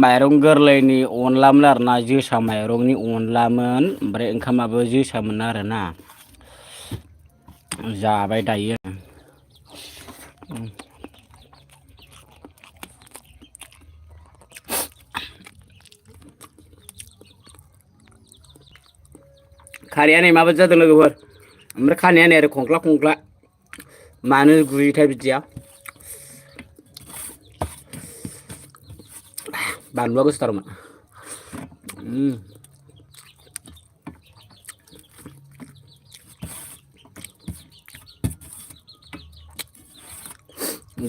माइरं गोरलैनि अनलामोन आरोना जोसा माइरंनि अनलामोन ओमफ्राय ओंखामाबो जोसामोन आरोना जाबाय दायो खारैया नै माबायदि जादों लोगोफोर ओमफ्राय खानाया नै आरो खंख्ला खंख्ला मानो गुयोथाय बिदिया बानलुआ गोसाथारमोन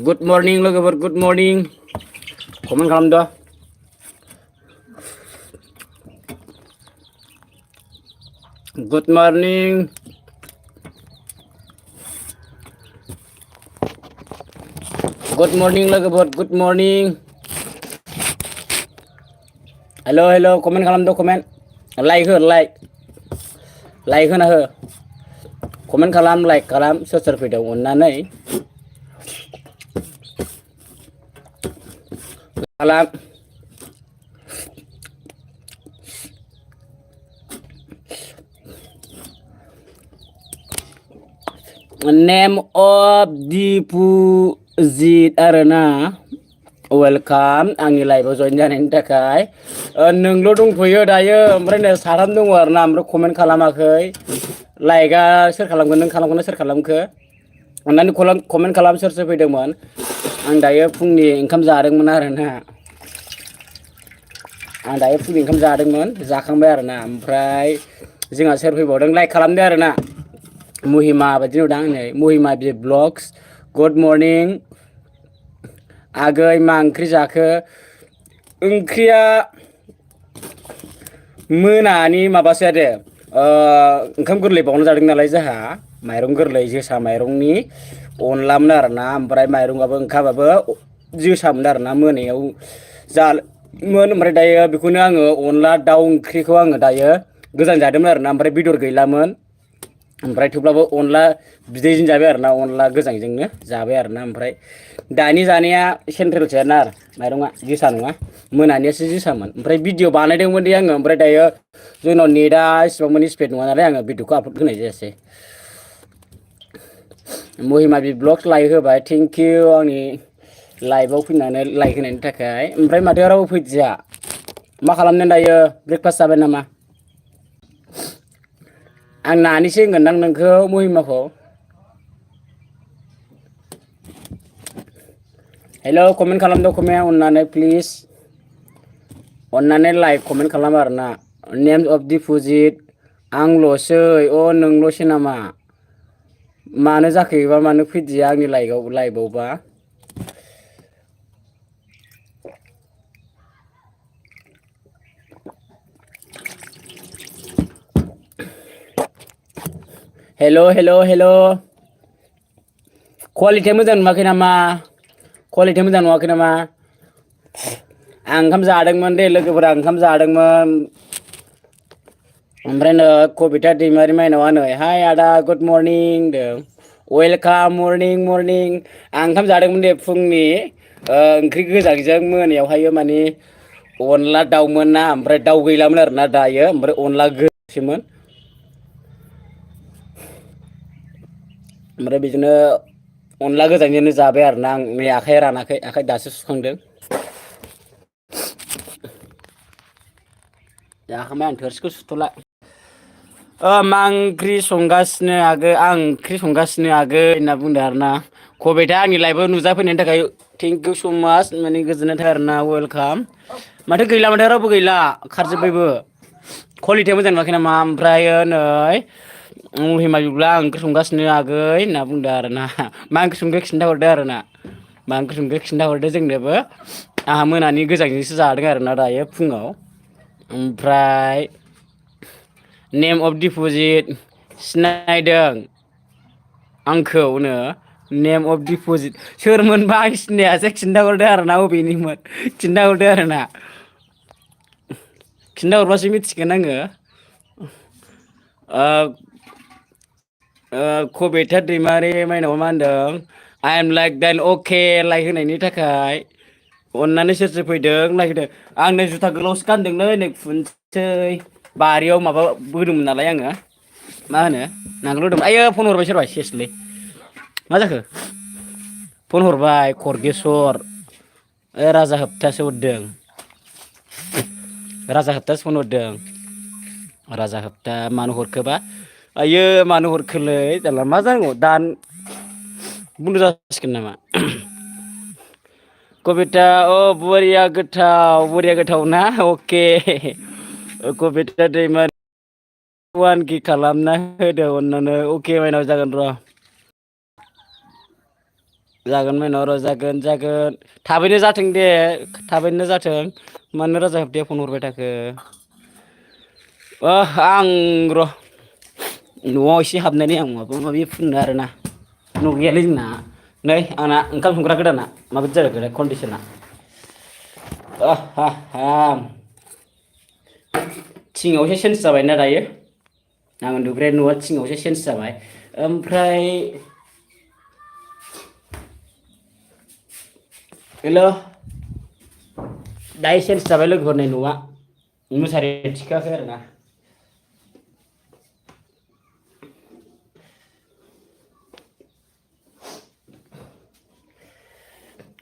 गुड मर्निं लोगोफोर गुड मर्निं कमेन्ट खालामदो गुड मर्निं लोगोफोर गुड मर्निं हेल' हेल' कमेन्ट खालामदो कमेन्ट लाइक हो लाइक होना हो कमेन्ट खालाम लाइक खालाम सोर फैदों अननानै खालाम नेम अफ डिप'जिट आरोना वेलकाम आंनि लाइभआव जइन जानायनि थाखाय नोंल' दंथ'यो दायो ओमफ्राय नै साथाम दङ आरोना ओमफ्राय कमेन्ट खालामाखै लाइकआ सोर खालामगोन नों खालामगोन सोर खालामखो अननानै कमेन्ट खालाम सोर फैदोंमोन आं दायो फुंनि ओंखाम जादोंमोन आरोना जाखांबाय आरोना ओमफ्राय जोंहा सोर फैबावदों लाइक खालामदो आरोना महिमा बायदि नुदों आं नै महिमा बि ब्लग्स गुड मर्निं आगै मा ओंख्रि जाखो ओंख्रिया मोनानि माबासो आरो ओंखाम गोरलै बावना जादों नालाय जोंहा माइरं गोरलै जोसा माइरंनि अनलामोन आरोना ओमफ्राय माइरंआबो ओंखामाबो जोसामोन आरोना मोनायाव जामोन ओमफ्राय दायो बेखौनो आङो अनला दाउ ओंख्रिखौ आङो दायो गोजां जादोंमोन आरोना ओमफ्राय बेदर गैलामोन ओमफ्राय थेवब्लाबो अनला बिदैजों जाबाय आरोना अनला गोजांजोंनो जाबाय आरोना ओमफ्राय दानि जानाया सेन्ट्रेलसो आरोना माइरङा जोसा नङा मोनानियासो जोसामोन ओमफ्राय भिडिअ बानायदोंमोन दे आङो ओमफ्राय दायो जोंनाव नेटआ इसिबां मानि स्पिड नङा नालाय आङो भिडिअखौ आपल'ड होनाय जायासै महिमा बि ब्लग्स लाइक होबाय थेंक इउ आंनि लाइभआव फैनानै लाइक होनायनि थाखाय ओमफ्राय माथो रावबो फैदिया मा खालामदों दायो ब्रेकफास्ट जाबाय नामा आं नानैसो होनगोनदां नोंखौ महिमाखौ हेल' कमेन्ट खालामदो कमेन्ट अननानै प्लिज अननानै लाइक कमेन्ट खालाम आरोना नेम अफ डिप'जिट आंल'सै नोंल'सै नामा मानो जाखोबा मानो फैदिया आंनि लाइभआवबा हेल' कुवालिटिया मोजां नुवाखै नामा आं ओंखाम जादोंमोन दे लोगोफोरा ओंखाम जादोंमोन ओमफ्राय नै कबिता दैमारि माइनावआ नै हाय आदा गुड मर्निं होनदों वेलकाम मर्निं आं ओंखाम जादोंमोन दे फुंनि ओंख्रि गोजांजों मोनायावहायो माने अनला दाउमोन ना ओमफ्राय दाउ गैलामोन आरोना दायो ओमफ्राय अनला गोजासोमोन ओमफ्राय बिदिनो अनला गोजांजोंनो जाबाय आरोना आं नै आखाइया रानाखै आखाइ दासो सुखांदों जाखांबाय आं थोरसिखौ सुथ'ला मा ओंख्रि संगासिनो आगै आं ओंख्रि संगासिनो आगै होनना बुंदों आरोना कबिता आंनि लाइभआव नुजाफैनायनि थाखाय थेंक इउ स' माच माने गोजोननाय थाबाय आरोना वेलकाम माथो गैला माथो रावबो गैला खारजोब्बायबो कुवालिटिया मोजां नुवाखै नामा ओमफ्रायो नै महिमा बिब्ला आं ओंख्रि संगासिनो आगै होनना बुंदों आरोना मा ओंख्रि संखो खिन्थाहरदो आरोना मा ओंख्रि संखो खिन्थाहरदो जोंनोबो आंहा मोनानि गोजांजोंसो जादों आरोना दायो फुङाव ओमफ्राय नेम अफ डिप'जिट सिनायदों आंखौनो नेम अफ डिप'जिट सोरमोनबा आं सिनायासै खिन्थाहरदो आरोना अबेनिमोन खिन्थाहरदो आरोना खिन्थाहरबासो मिथिगोन आङो कबिता दैमारि माइनावआ मा होनदों आइ एम लाइक देन अके लाइक होनायनि थाखाय अन्नानै सोर सोर फैदों नागिरदों आं नै जुथा गोलावसो गानदोंलै नै खुनसै बारियाव माबा बोदोंमोन नालाय आङो मा होनो नांगोल होदोंमोन आयो फन हरबाय सोरबा सेसलै मा जाखो फन हरबाय खरगेस्वर राजा होबथासो हरदों राजा होबथासो फन हरदों राजा होबथा मानो हरखोबा आइयो मानो हरखोलै दाला मा जानांगौ दान बन्द' जासिगोन नामा कबिता अ बरिया गोथाव ना अके कबिता दैमारि 1K खालामना होदो अननानै अके माइनाव जागोन र' जागोन माइनाव र' जागोन थाबैनो जाथों दे थाबैनो जाथों मानो राजा होबथाया फन हरबाय थाखो आं र' न'आव एसे हाबनानै आं माबा माबि फुननो आरोना न' गैयालै जोंना नै आंना ओंखाम संग्रा गोदाना माबायदि जाबाय कन्डिसना थिङावसो चेन्ज जाबायना दायो आं उन्दुग्राया न'आ थिङावसो चेन्ज जाबाय ओमफ्राय हेल' दायो चेन्ज जाबाय लोगोफोर नै न'आ मुसारि थिखाखै आरोना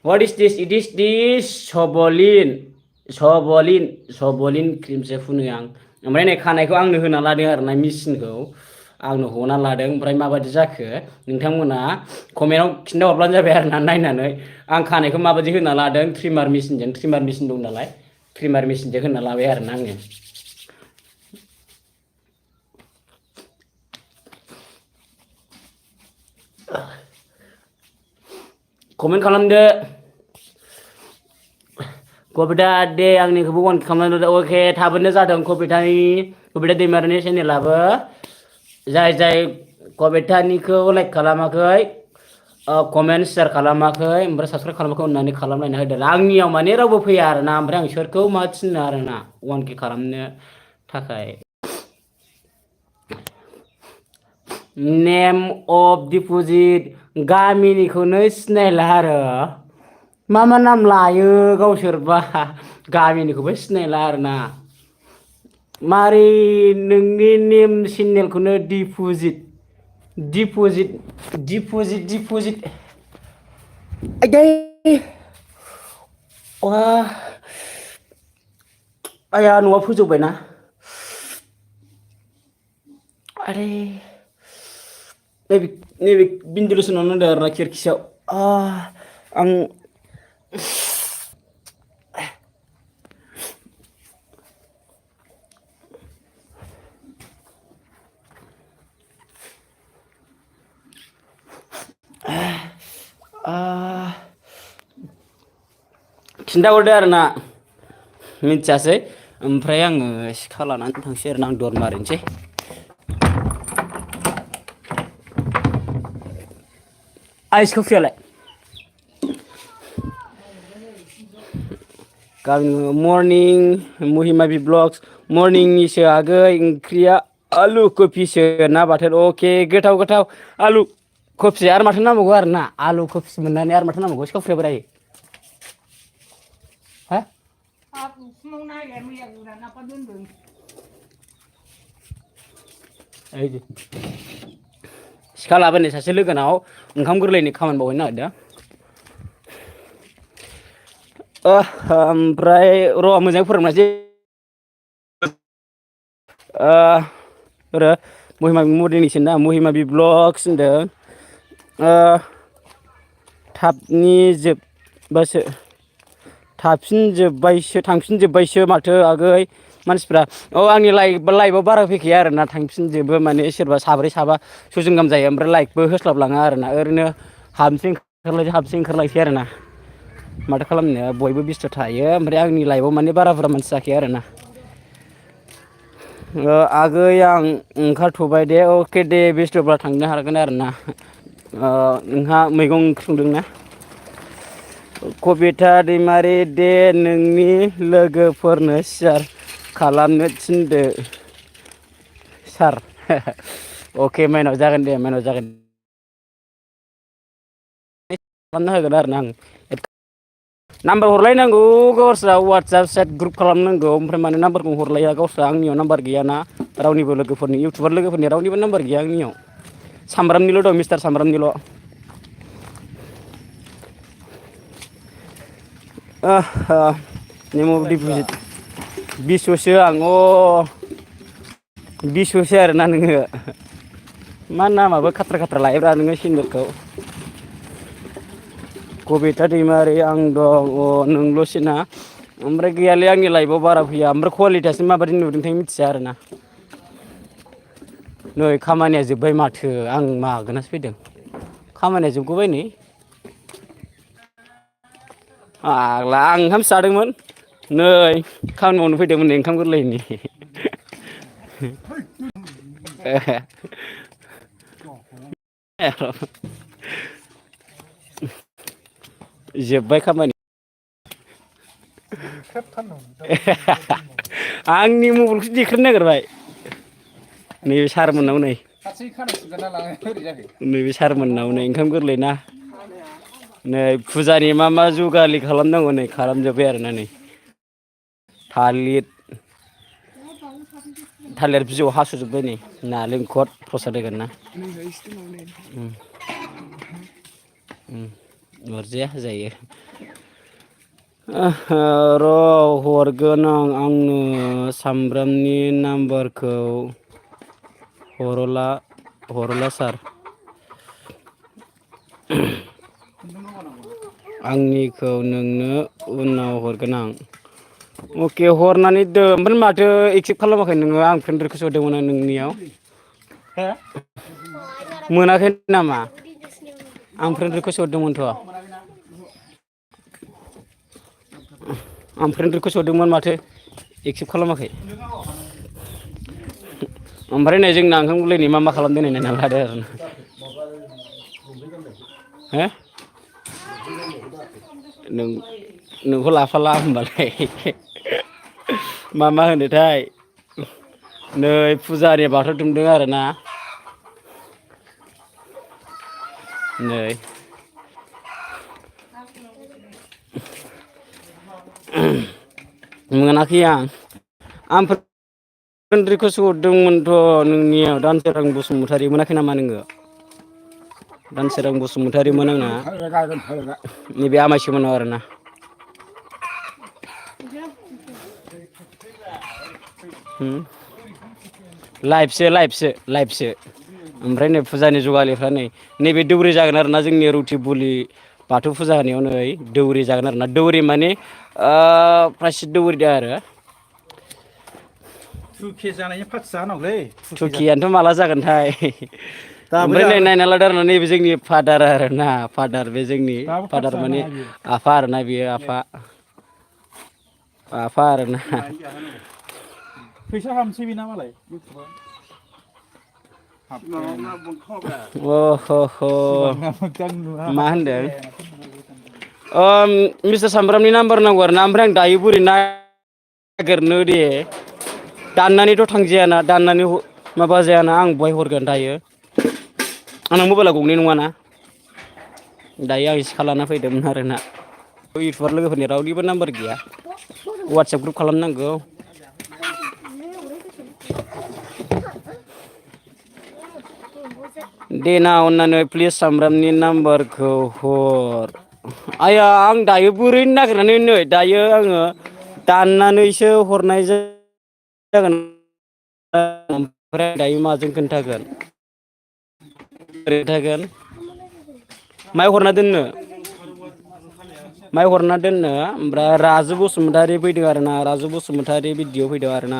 What is this? It is this सबलिन क्रिमसो फुनो आं ओमफ्राय नै खानायखौ आंनो होना लादों आरोना मेचिनखौ आंनो हना लादों ओमफ्राय माबायदि जाखो नोंथांमोना कमेन्टआव खिन्थाहरब्लानो जाबाय आरोना नायनानै आं खानायखौ माबायदि होना लादों ट्रिमार मेचिन दं नालाय ट्रिमार मेचिनजों होना लाबाय आरोना आङो कमेन्ट खालामदो कबिता दे आंनिखौबो 1K खालामनानै अके थाबैनो जादों कबिता दैमारिनि चेनेलाबो जाय कबितानिखौ लाइक खालामाखै कमेन्ट शेयार खालामाखै ओमफ्राय साबसक्राइब खालामाखै अननानै खालामलायना होदो आंनियाव माने रावबो फैया आरोना ओमफ्राय आं सोरखौ मा थिननो आरोना 1K खालामनो थाखाय नेम अफ डिप'जिट गामिनिखौनो सिनायला आरो मा नाम लायो गावसोरबा गामिनिखौबो सिनायला आरोना मारै नोंनि नेम चेनेलखौनो डिप'जिट आया न'आ फोजोबबायना आरे नैबे भेन्टिलेसनाव नांदों आरोना खिरखियाव आं खिन्थाहरदो आरोना मिथियासै ओमफ्राय आङो सिखा लानानै थांसै आरोना आं दर मारिनोसै आइसखौ फ्रियालाय मर्निं महिमाबि ब्लग्स मर्निंनिसो आगै ओंख्रिया आलु कफिसो ना बाथोन अके गोथाव आलु कफि आरो माथो नांबावगौ आरोना आलु कफिसो मोननानै आरो माथो नांबावगौ सिखाव फ्रिया बोराय सिखा लाबोनो सासे लोगोनाव ओंखाम गोरलैनि खामानि मावहैनो नागिरदों ओमफ्राय र' मोजाङै फोरोंनोसै महिमा मर्निंनिसो ना महिमा बि ब्लग्स होनदों थांफिनजोब्बायसो माथो आगै मानसिफ्रा आंनि लाइभआव बारा फैखाया आरोना थांफिनजोबो माने सोरबा साब्रै साबा सयजन गाहाम जायो ओमफ्राय लाइभबो होस्लाबलाङा आरोना ओरैनो हाबसै ओंखारलायसै आरोना माथो खालामनो बयबो बेस्थ' थायो ओमफ्राय आंनि लाइभआव माने बारा मानसि जाखाया आरोना आगै आं ओंखारथ'बाय दे अके दे बेस्थ'ब्ला थांनो हागोन आरोना नोंहा मैगं ओंख्रि संदोंना कबिता दैमारि दे नोंनि लोगोफोरनो शेयार खालामनो थिनदो सार अके माइनाव जागोन दे खालामना होगोन आरोना आं नाम्बार हरलायनांगौ गावस्रा वाट्सएप सेट ग्रुप खालामनांगौ ओमफ्राय माने नाम्बारखौ हरलाया गावस्रा आंनियाव नाम्बार गैयाना रावनिबो लोगोफोरनि इउटुबार लोगोफोरनि रावनिबो नाम्बार गैया आंनियाव सामब्रामनिल' दं मिस्टार सामब्रामनिल' नेम अफ डिप'जिट 20सो आं 20सो आरोना नोङो मा नामाबो खाथ्रा खाथ्रा लायोब्रा नोङो सिनबोरखौ कबिता दैमारि आं दं नोंल'सैना ओमफ्राय गैयालै आंनि लाइफआव बारा फैया ओमफ्राय कुवालिटियासो माबायदि नुदोंथाय मिथिया आरोना नै खामानिया जोब्बाय माथो आं मागोनासो फैदों खामानिया जोबगौबाय नै फाग्ला आं ओंखामसो जादोंमोन नै खामानि मावनो फैदोंमोन नै ओंखाम गोरलैनि जोब्बाय खामानि आंनि मबाइलखौसो देख्रेबनो नागिरबाय नैबे सारमोननाव नै नैबे सारमोननाव नै ओंखाम गोरलै ना नै फुजानि मा जुगालि खालामनांगौ नै खालामजोब्बाय आरोना नै थालिर बिजौआव हास'जोब्बाय नै नालेंखर प्रसाद होगोन ना अरजाया जायो र' हरगोन आंनो सामब्रामनि नाम्बारखौ हरला सार आंनिखौ नोंनो उनाव हरगोन आं अके हरनानै ओमफ्राय माथो एक्सेप्ट खालामाखै नोङो आं फ्रेन्ड रिकुवेस्ट हरदोंमोन नोंनियाव मोनाखै नामा आं फ्रेन्ड रिकुवेस्ट हरदोंमोनथ' आं फ्रेन्ड रिकुवेस्ट हरदोंमोन माथो एक्सेप्ट खालामाखै ओमफ्राय नै जोंना ओंखाम गोरलैनि मा खालामदों नायना लादो आरो हो नोंखौ लाफाला होनबालाय मा होनोथाय नै फुजानि बाथौ दुमदों आरोना नै मोनाखै आं फ्रेन्ड रिकुवेस्ट हरदोंमोनथ' नोंनियाव दानसोरां बसुमतारी मोनाखै नामा नोङो दानसोरां बसुमतारीमोन आंना नैबे आमायसोमोननाव आरोना लाइभसो ओमफ्राय नै फुजानि जुगालिफ्रा नैबे दौरि जागोन आरोना जोंनि रुथि बुलि बाथौ फुजा होनायाव नै दौरि जागोन आरोना दौरि माने प्रायसित दौरि दा आरो थुखि जानायनि पार्टि जानांगौलै थुखियानोथ' माला जागोनथाय ओमफ्राय नै नायना लादो आरोना नैबे जोंनि फादार आरोना फादार बे जोंनि फादार माने आफा आरोना बेयो आफा आरोना फैसा हाबनोसै बेना मालाय इउटुबाव मा होनदों मिस्टार सामब्रामनि नाम्बार नांगौ आरोना ओमफ्राय आं दायो बोरै नागिरनो दे दाननानैथ' थांजायाना दाननानै माबा जायाना आं बहाय हरगोन दायो आंना मबाइला गंनै नङाना दायो आं सिखा लाना फैदोंमोन आरोना इउटुबार लोगोफोरनि रावनिबो नाम्बार गैया वाट्सएप ग्रुप खालामनांगौ देना अननानै प्लिज सामब्रामनि नाम्बारखौ हर आइया आं दायो बोरै नागिरनानै नै दायो आङो दाननानैसो हरनाय जागोन ओमफ्राय दायो माजों खोन्थागोन ओरै थागोन माइ हरना दोननो ओमफ्राय राजु बसुमतारी फैदों आरोना राजु बसुमतारी भिडिअ फैदों आरोना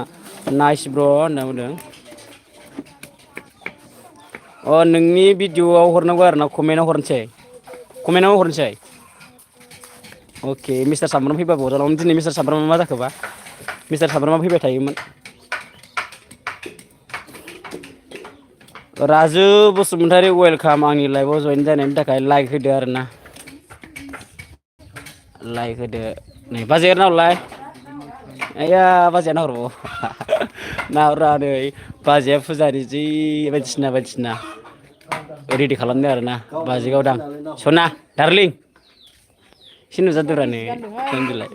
नाइस ब्र' होनना बुंदों नोंनि भिडिअआव हरनांगौ आरोना कमेन्टआव हरनोसै अके मिस्टार सामब्राम फैबाबो हरजागौमोन दिनै मिस्टार सामब्रामा मा जाखोबा मिस्टार सामब्रामा फैबाय थायोमोन राजु बसुमतारी वेलकाम आंनि लाइफआव जइन जानायनि थाखाय लाइक होदो आरोना लाइक होदो नै बाजैया नाहरलाय आइया बाजैया नाहरबाव नाहररा नै बाजैया फुजानि जि बायदिसिना रेडि खालामदों आरोना बाजै गावदां सना डार्लिं एसे नुजादोब्रा नै दोनदोलाय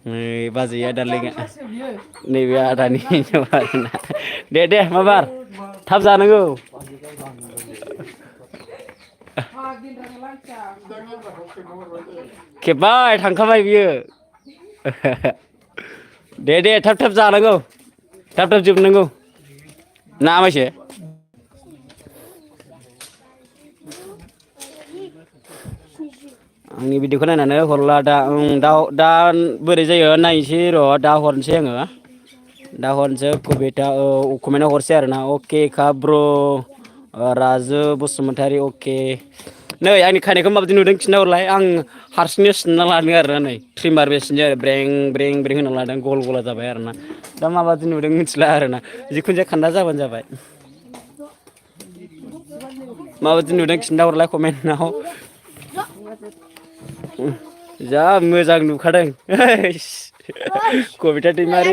नै बाजैया दालाय नैबे आदानि हिनजाव आरोना दे माबार थाब जानांगौ खेबबाय थांखाबाय बियो दे थाब जानांगौ थाब जोबनांगौ ना मायसे आंनि भिडिअखौ नायनानै हरला दा बोरै जायो नायनोसै र' दा हरनोसै आङो दा हरनोसै कबिता कमेन्टआव हरसै आरोना अके ब्र' राजु बसुमतारी अके नै आंनि खानायखौ माबायदि नुदों खिन्था हरलाय आं हारसिंनो सिनना लादों आरोना नै ट्रिमार बे सिनजों आरो ब्रें होना लादों गला जाबाय आरोना दा माबायदि नुदों मिथिला आरोना जिखुनु जाया खान्दा जाबानो जाबाय माबायदि नुदों खिन्था हरलाय कमेन्टआव जा मोजां नुखादों कबिता दैमारि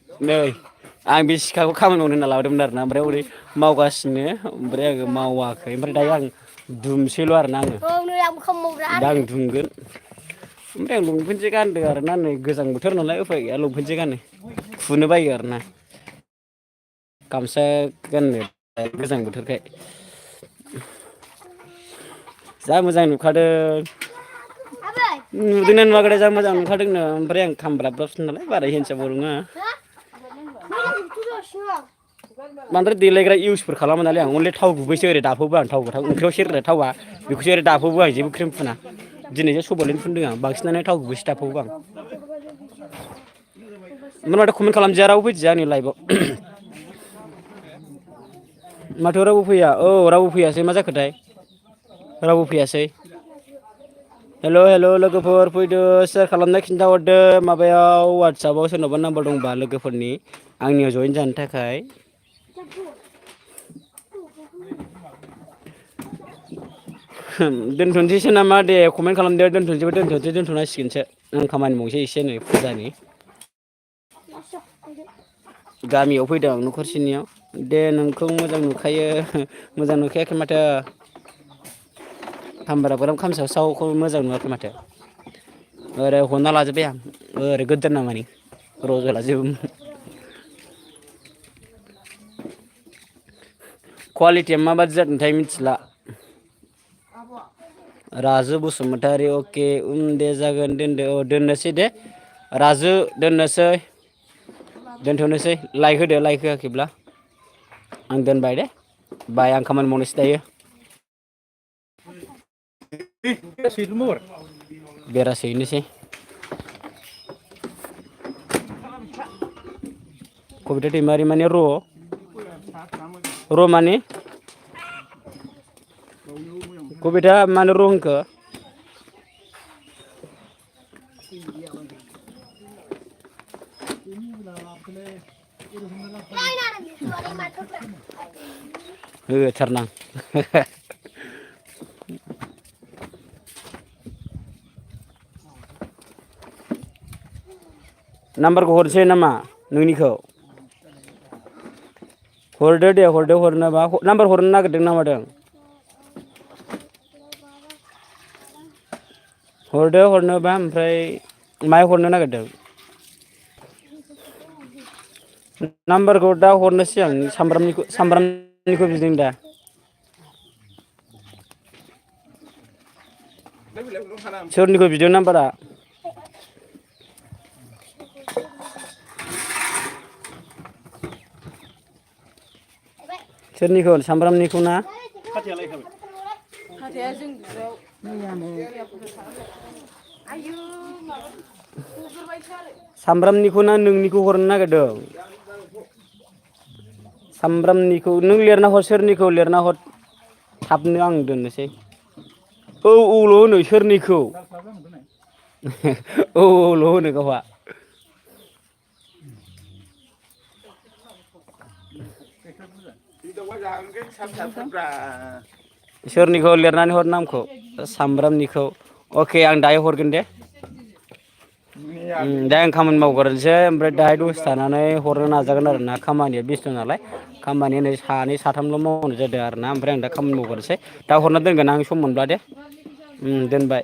नै आं बे सिखाखौ खामानि मावनो होनना लाबोदोंमोन आरोना ओमफ्राय हरै मावगासिनो ओमफ्राय आङो मावाखै ओमफ्राय दायो आं दुमसैल' आरोना आङो दा आं दुमगोन ओमफ्राय आं लंपेन्टसो गानदों आरोना नै गोजां बोथोर नालाय उफाय गैया लंपेन्टसो गानो खुनो बायो आरोना गामसा गाननो गोजां बोथोरखाय जा मोजां नुखादों नुदोंना नुवाखै जा मोजां नुखादोंनो ओमफ्राय आं खामब्राबसो नालाय बारा हेन्डसामबो नङा बांद्राय देलायग्रा इउसफोर खालामो नालाय आं अनलि थाव गुबैसो ओरै दाफबो आं थाव गोथां ओंख्रियाव सेरग्रा थावा बेखौसो ओरै दाफबो आं जेबो क्रिम फुना दिनैसो सबारैनो फुनदों आं बांसिनानो थाव गुबैसो दाफबो आं ओमफ्राय माथो कमेन्ट खालामजाया रावबो फैदिया आंनि लाइभआव माथो रावबो फैया रावबो फैयासै मा जाखोथाय रावबो फैयासै हेल' लोगोफोर फैदो सेयार खालामना खिन्थाहरदो माबायाव वाट्सआपाव सोरनावबा नाम्बार दंबा लोगोफोरनि आंनियाव जइन जानो थाखाय दोनथ'नोसैसो नामा दे कमेन्ट खालामदो दोनथ'नांसिगोनसो आं खामानि मावनोसै एसे नै फुजानि गामियाव फैदों आं न'खरसेनियाव दे नोंखौ मोजां नुखायो मोजां नुखायाखै माथो खामब्राफोराव खामसावसावखौ मोजां नुवाखै माथो ओरै हमना लाजोब्बाय आं ओरै गोदोना मानि रज'लाजोबो कुवालिटिया माबादि जादोंथाय मिथिला राजु बसुमतारी अके दे जागोन दोनदो दोननोसै दे राजु दोनथ'नोसै लाइक होदो लाइक होआखैब्ला आं दोनबाय दे बाय आं खामानि मावनोसै दायो बेरा सैनोसै कबिता दैमारि माने र' माने कबिता मानो र' होनखो होथारनां नाम्बारखौ हरसै नामा नोंनिखौ हरदो दे हरनोबा नाम्बार हरनो नागिरदों ना मादों हरदो हरनोबा ओमफ्राय मायाव हरनो नागिरदों नाम्बारखौ दा हरनोसै आं सामब्रामनिखौ बिदों दा सोरनिखौ बिदों नाम्बारा सोरनिखौ सामब्रामनिखौ ना सामब्रामनिखौ ना नोंनिखौ हरनो नागिरदों सामब्रामनिखौ नों लिरना हर सोरनिखौ लिरना हर थाबनो आं दोननोसै औल' होनो सोरनिखौ औल' होनो गावहा सोरनिखौ लिरनानै हर नामखौ सामब्रामनिखौ अके आं दायो हरगोन दे दा आं खामानि मावग्रोनोसै ओमफ्राय दाहाय दसे थानानै हरनो नाजागोन आरोना खामानिया बेस्थ' नालाय खामानिया नै सानै साथामल' मावनाय जादों आरोना ओमफ्राय आं दा खामानि मावग्रोनोसै दा हरना दोनगोन आं सम मोनब्ला दे दोनबाय।